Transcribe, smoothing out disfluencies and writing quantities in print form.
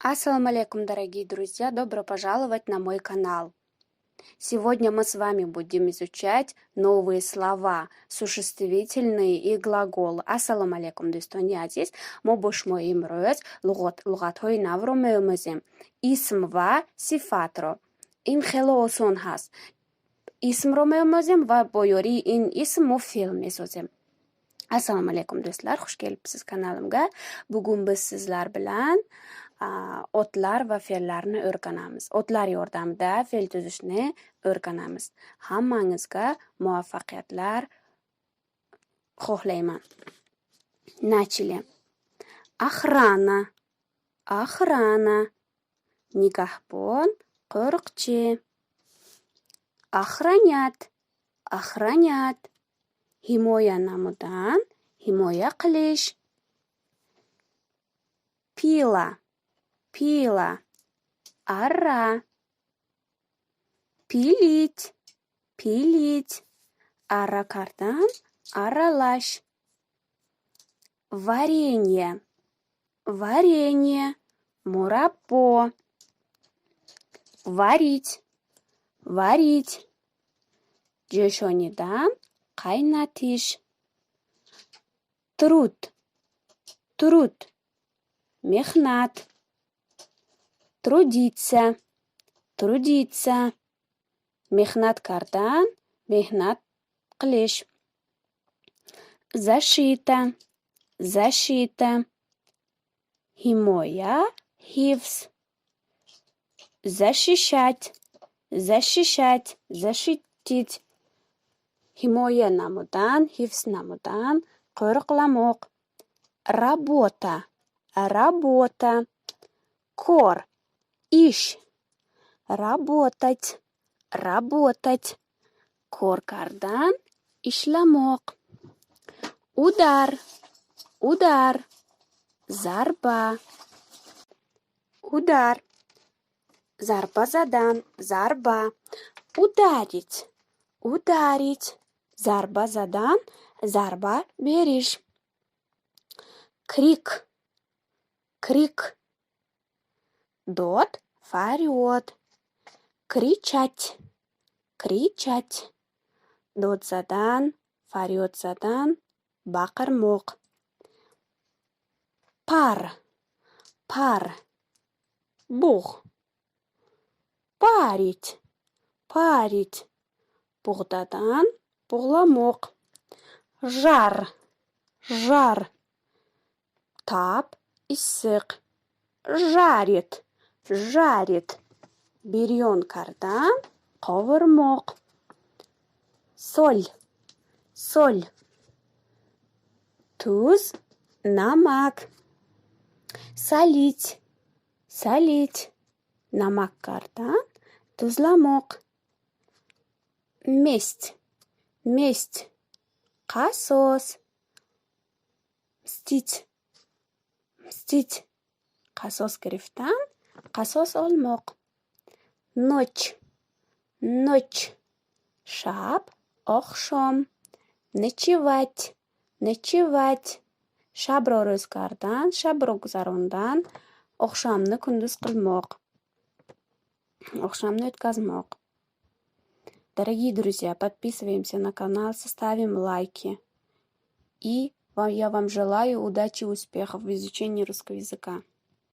Ассаламу алейкум, дорогие друзья! Добро пожаловать на мой канал! Сегодня мы с вами будем изучать новые слова, существительные и глаголы. Ассаламу алейкум, дӯстони азиз! Мо бо шумо имрӯз луғатҳои навро меомӯзем. Исм ва сифатро. Ин хеле осон ҳаст. Исмро меомӯзем ва бо ёрии ин исм мо феъл месозем. Assalomu alaykum, do'stlar, xush kelibsiz kanalimga. Bugun biz sizlar bilan otlar va fe'llarni o'rganamiz. Otlar yordamida fe'l tuzishni o'rganamiz. Hammangizga muvaffaqiyatlar xohlayman. Начали. Охрана, охрана, nigahbon, qo'riqchi. Охранять, охранять, himoya namudan, himoya qilish. Пила, пила, arra. Пилить, пилить, arra kardan, arralash. Варенье, варенье, murabbo. Варить, варить, jo'shonidan, qaynatish. Труд, труд, mehnat. Трудиться, трудиться, mehnat kardan, mehnat qilish. Защита, защита, himoya, hifz. Защищать, защищать, защитить, himoya namudan, hifz namudan, qo'riqlamoq. Работа, работа, кор, ish. Работать, работать, кор кардан, ishlamoq. Удар, удар, zarba. Удар, zarba задан, zarba. Ударить, ударить, zarba задан, zarba berish. Крик, крик, dod, faryod. Кричать, кричать, dod задан, faryod задан, baqirmoq. Пар, пар, bug'. Парить, парить, bug'dadan, bug'lamoq. Жар, жар, tab, issiq. Жарить, жарить, biryon kardan, qovurmoq. Соль, соль, tuz, namak. Солить, солить, namak kardan, tuzlamoq. Месть, месть, qasos. Мстить, мстить, qasos гирифтан, qasos olmoq. Ночь, ночь, shab, oqshom. Ночевать, ночевать, shabro ro'z kardan, shabro guzarondan, oqshomni kunduz qilmoq, oqshomni o'tkazmoq. Дорогие друзья, подписываемся на канал, ставим лайки. И я вам желаю удачи и успехов в изучении русского языка.